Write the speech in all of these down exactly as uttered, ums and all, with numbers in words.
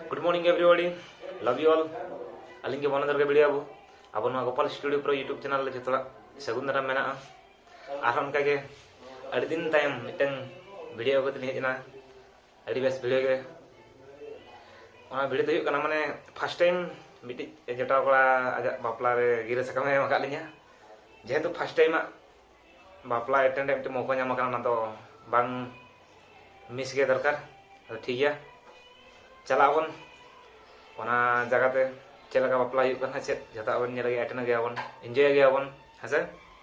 Good morning everybody, love you all. ᱟᱹᱞᱤᱧ ᱜᱮ ᱵᱚᱱᱚᱫᱚᱨ ᱜᱮ ᱵᱷᱤᱰᱤᱭᱳ ᱟᱵᱚ ᱟᱵᱚ ᱱᱚᱣᱟ ᱜᱳᱯᱟᱞ ᱥᱴᱩᱰᱤᱭᱳ ᱯᱨᱳ YouTube ᱪᱮᱱᱮᱞ ᱨᱮ ᱡᱚᱛᱚ ᱦᱚᱲᱟᱜ ᱥᱟᱹᱜᱩᱱ ᱫᱟᱨᱟᱢ ᱢᱮᱱᱟᱜᱼᱟ᱾ ᱟᱨᱦᱚᱸ ᱚᱱᱠᱟᱜᱮ ᱟᱹᱰᱤ ᱫᱤᱱ ᱛᱟᱭᱚᱢ ᱢᱤᱫᱴᱟᱝ ᱵᱷᱤᱰᱤᱭᱳ ᱟᱹᱜᱩ ᱠᱟᱛᱮ ᱞᱤᱧ ᱦᱮᱡ ᱮᱱᱟ᱾ ᱟᱹᱰᱤ ᱵᱮᱥ ᱵᱷᱤᱰᱤᱭᱳ ᱜᱮ᱾ ᱚᱱᱟ ᱵᱷᱤᱰᱤᱭᱳ ᱫᱚ ᱦᱩᱭᱩᱜ ᱠᱟᱱᱟ, ᱢᱟᱱᱮ, ᱯᱷᱟᱥᱴ ᱴᱟᱭᱤᱢ ᱢᱤᱫᱴᱤᱡ ᱡᱚᱴᱟᱣ ᱠᱚᱲᱟ ᱟᱡᱟᱜ ᱵᱟᱯᱞᱟ ᱨᱮ ᱜᱤᱨᱟᱹ ᱥᱟᱠᱟᱢᱮ ᱮᱢ ᱟᱠᱟᱫ ᱞᱤᱧᱟ᱾ ᱡᱮᱦᱮᱛᱩ ᱯᱷᱟᱥᱴ ᱴᱟᱭᱤᱢᱟᱜ ᱵᱟᱯᱞᱟ ᱮᱴᱮᱱᱰ ᱨᱮᱭᱟᱜ ᱢᱤᱫᱴᱮᱱ ᱢᱚᱠᱟ ᱧᱟᱢ ᱟᱠᱟᱱᱟ, ᱚᱱᱟ ᱫᱚ ᱵᱟᱝ ᱢᱤᱥ ᱜᱮ ᱫᱚᱨᱠᱟᱨ᱾ ᱟᱫᱚ ᱴᱷᱤᱠ ᱜᱮᱭᱟ, ᱪᱟᱞᱟᱜ ᱟᱵᱚᱱ ᱚᱱᱟ ᱡᱟᱭᱜᱟ ᱛᱮ᱾ ᱪᱮᱫ ᱞᱮᱠᱟ ᱵᱟᱯᱞᱟ ᱦᱩᱭᱩᱜ ᱠᱟᱱᱟ, ᱪᱮᱫ, ᱡᱚᱛᱚᱣᱟᱜ ᱵᱚᱱ ᱧᱮᱞ ᱜᱮᱭᱟ, ᱮᱴᱮᱱᱰ ᱜᱮᱭᱟᱵᱚᱱ, ᱮᱱᱡᱚᱭ ᱜᱮᱭᱟᱵᱚᱱ, ᱦᱮᱸ ᱥᱮ?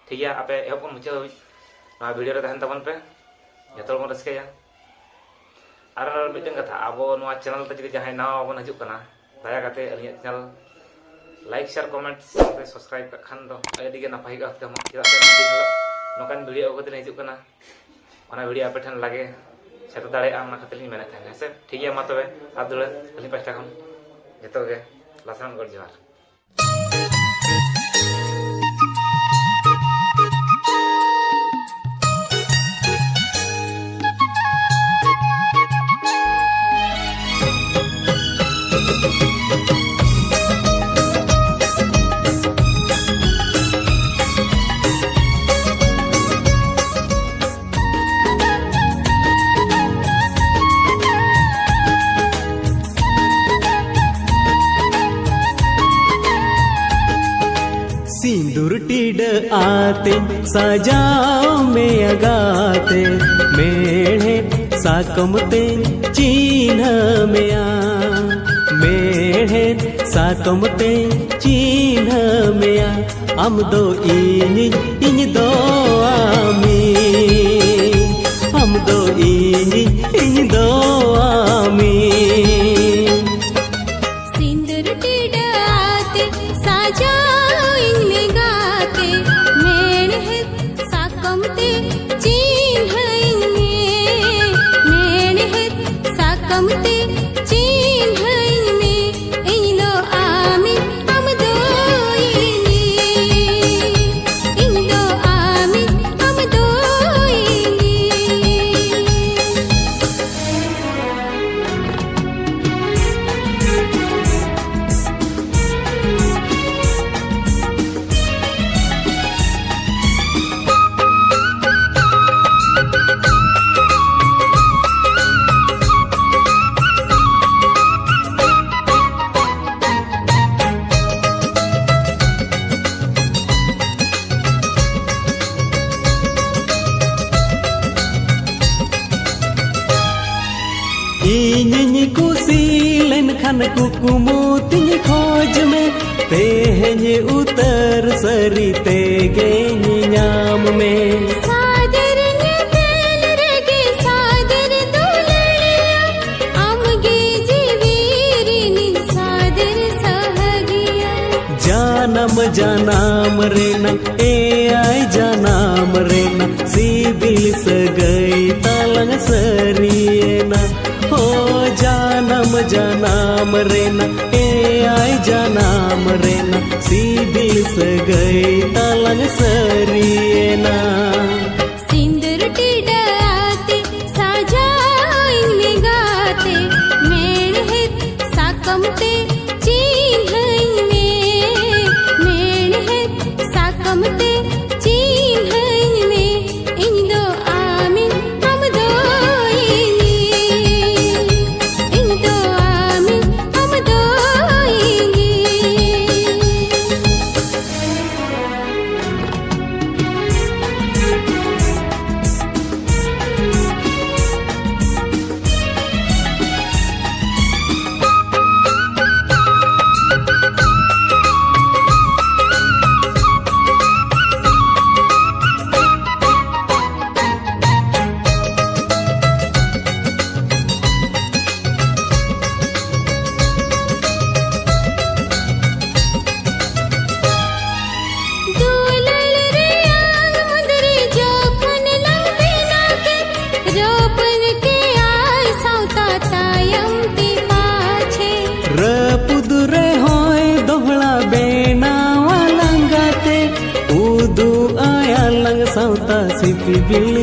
ᱴᱷᱤᱠ ᱜᱮᱭᱟ, ᱟᱯᱮ ᱮᱦᱚᱵ ᱠᱷᱚᱱ ᱢᱩᱪᱟᱹᱫ ᱦᱟᱹᱵᱤᱡ ᱱᱚᱣᱟ ᱵᱷᱤᱰᱤᱭᱳ ᱨᱮ ᱛᱟᱦᱮᱱ ᱛᱟᱵᱚᱱ ᱯᱮ, ᱡᱚᱛᱚ ᱦᱚᱲ ᱵᱚᱱ ᱨᱟᱹᱥᱠᱟᱹᱭᱟ᱾ ᱟᱨ ᱢᱤᱫᱴᱮᱱ ᱠᱟᱛᱷᱟ, ᱟᱵᱚ ᱱᱚᱣᱟ ᱪᱮᱱᱮᱞ ᱛᱮ ᱡᱩᱫᱤ ᱡᱟᱦᱟᱸᱭ ᱱᱟᱣᱟ ᱵᱚᱱ ᱦᱤᱡᱩᱜ ᱠᱟᱱᱟ, ᱫᱟᱭᱟ ᱠᱟᱛᱮ ᱟᱹᱞᱤᱧᱟᱜ ᱪᱮᱱᱮᱞ ᱞᱟᱭᱤᱠ, ᱥᱮᱭᱟᱨ, ᱠᱚᱢᱮᱱᱴ ᱥᱟᱶᱛᱮ ᱥᱟᱵᱥᱠᱨᱟᱭᱤᱵ ᱠᱟᱜ ᱠᱷᱟᱱ ᱫᱚ ᱟᱹᱰᱤ ᱜᱮ ᱱᱟᱯᱟᱭ ᱦᱩᱭᱩᱜᱼᱟ᱾ ᱪᱮᱫᱟᱜ ᱥᱮ ᱢᱤᱫ ᱫᱤᱱ ᱦᱤᱞᱳᱜ ᱱᱚᱝᱠᱟᱱ ᱵᱷᱤᱰᱤᱭᱳ ᱟᱹᱜᱩ ᱠᱟᱛᱮ ᱞᱤᱧ ᱦᱤᱡᱩᱜ ᱠᱟᱱᱟ, ᱚᱱᱟ ᱵᱷᱤᱰᱤᱭᱳ ᱟᱯᱮ ᱴᱷᱮᱱ ᱞᱟᱜᱮ ᱥᱮᱴᱮᱨ ᱫᱟᱲᱮᱭᱟᱜᱼᱟ, ᱚᱱᱟ ᱠᱷᱟᱹᱛᱤᱨ ᱞᱤᱧ ᱢᱮᱱᱮᱫ ᱛᱟᱦᱮᱱᱟ, ᱦᱮᱸ ᱥᱮ? ᱴᱷᱤᱠ ᱜᱮᱭᱟ, ᱢᱟ ᱛᱚᱵᱮ ᱟᱨ ᱫᱩᱞᱟᱹᱲ ᱟᱹᱞᱤᱧ ᱯᱟᱦᱴᱟ ᱠᱷᱚᱱ ᱡᱚᱛᱚ ᱜᱮ ᱞᱟᱥᱟᱲᱦᱮᱫ ᱜᱚᱰ ᱡᱚᱦᱟᱨ᱾ ᱥᱤᱸᱫᱩᱨ ᱴᱤᱰᱟᱹᱜ ᱟᱛᱮᱧ ᱥᱟᱡᱟᱣ ᱢᱮᱭᱟ ᱜᱟᱛᱮ, ᱢᱮᱲᱦᱮᱫ ᱥᱟᱠᱚᱢ ᱛᱮᱧ ᱪᱤᱱᱦᱟᱹ ᱢᱮᱭᱟ, ᱢᱮᱲᱦᱮᱫ ᱥᱟᱠᱚᱢ ᱛᱮᱧ ᱪᱤᱱᱦᱟᱹ ᱢᱮᱭᱟ᱾ ᱟᱢ ᱫᱚ ᱤᱧᱤᱡ, ᱤᱧ ᱫᱚ ᱟᱢᱤᱡ, ᱟᱢ ᱫᱚ ᱤᱧᱤᱡ, ᱤᱧ ᱫᱚ ᱟᱢᱤᱡ᱾ ᱥᱤᱸᱫᱩᱨ ᱴᱤᱰᱟᱹᱜ ᱟᱛᱮ ᱥᱟᱡᱟᱣᱤᱧ ᱢᱮ ᱜᱟᱛᱮ, ᱢᱮᱲᱦᱮᱫ ᱥᱟᱠᱚᱢ ᱛᱮ ᱪᱤᱱᱦᱟᱹᱧ ᱢᱮ, ᱢᱮᱲᱦᱮᱫ ᱥᱟᱠᱚᱢ ᱛᱮ ᱪᱤᱱᱦᱟᱹᱧ ᱢᱮ᱾ ᱤᱧ ᱫᱚ ᱟᱢᱤᱡ, ᱟᱢ ᱫᱚ ᱤᱧᱤᱡ, ᱤᱧ ᱫᱚ ᱟᱢᱤᱡ, ᱟᱢ ᱫᱚ ᱤᱧᱤᱡ᱾ ᱤᱧ ᱠᱩᱥᱤ ᱞᱮᱱᱠᱷᱟᱱ ᱠᱩᱠᱢᱩ ᱛᱤᱧ ᱠᱷᱚᱡᱽ ᱢᱮ, ᱛᱮᱦᱮᱧ ᱩᱛᱟᱹᱨ ᱥᱟᱹᱨᱤ ᱛᱮᱜᱮ ᱧᱟᱢ ᱢᱮ᱾ ᱥᱟᱫᱮᱨ ᱧᱮᱯᱮᱞ ᱨᱮᱜᱮ ᱥᱟᱫᱮᱨ ᱫᱩᱞᱟᱹᱲᱤᱭᱟ, ᱟᱢᱜᱮ ᱡᱤᱣᱤ ᱨᱤᱱᱤᱡ ᱥᱟᱫᱮᱨ ᱥᱟᱦᱟᱜᱤᱭᱟ᱾ ᱡᱟᱱᱟᱢ ᱡᱟᱱᱟᱢ ᱨᱮᱱᱟᱜ, ᱮᱭᱟᱭ ᱡᱟᱱᱟᱢ ᱨᱮᱱᱟᱜ ᱥᱤᱵᱤᱞ ᱥᱟᱹᱜᱟᱹᱭ ᱛᱟᱞᱟᱝ ᱥᱟᱹᱨᱤᱭᱮᱱᱟ᱾ ᱦᱳ, ᱡᱟᱱᱟᱢ ᱡᱟᱱᱟᱢ ᱨᱮᱱᱟᱜ, ᱮᱭᱟᱭ ᱡᱟᱱᱟᱢ ᱨᱮᱱᱟᱜ ᱥᱤᱵᱤᱞ ᱥᱟᱹᱜᱟᱹᱭ ᱛᱟᱞᱟᱝ ᱥᱟᱹᱨᱤᱭᱮᱱᱟ᱾ ᱥᱤᱸᱫᱩᱨ ᱴᱤᱰᱟᱹ ᱟᱛᱮ ᱥᱟᱡᱟᱣᱤᱧ ᱢᱮ ᱜᱟᱛᱮ, ᱢᱮᱲᱦᱮᱫ ᱥᱟᱠᱟᱢ ᱛᱮ ᱪᱤᱱᱦᱟᱹᱧ ᱢᱮ, ᱢᱮᱲᱦᱮᱫ ᱥᱟᱠᱟᱢ ᱛᱮ ᱪᱤᱱᱦᱟᱹᱧ ᱢᱮ, ᱤᱧ ᱫᱚ ᱟᱢᱤᱧ, ᱟᱢ ᱫᱚ ᱤᱧᱤᱧ, ᱤᱧ ᱫᱚ ᱟᱢᱤᱧ, ᱟᱢ ᱫᱚ ᱤᱧᱤᱧ᱾ ᱫᱩᱞᱟᱹᱲ ᱨᱮᱭᱟᱝ ᱢᱩᱸᱫᱽᱨᱤ ᱡᱚᱠᱷᱚᱱ ᱞᱟᱝ ᱵᱮᱱᱟᱣ ᱠᱮᱫ, ᱨᱟᱹᱯᱩᱫ ᱠᱮᱜᱼᱟᱭ ᱥᱟᱶᱛᱟ ᱛᱟᱭᱚᱢ ᱛᱮ ᱯᱟᱪᱷᱮ᱾ ᱨᱟᱹᱯᱩᱫ ᱨᱮᱦᱚᱸᱭ ᱫᱚᱦᱲᱟ ᱵᱮᱱᱟᱣᱟ ᱞᱟᱸᱜᱟᱛᱮ, ᱩᱫᱩᱜ ᱟᱭᱟ ᱞᱟᱝ ᱥᱟᱶᱛᱟ ᱥᱤᱯᱤᱵᱤᱞ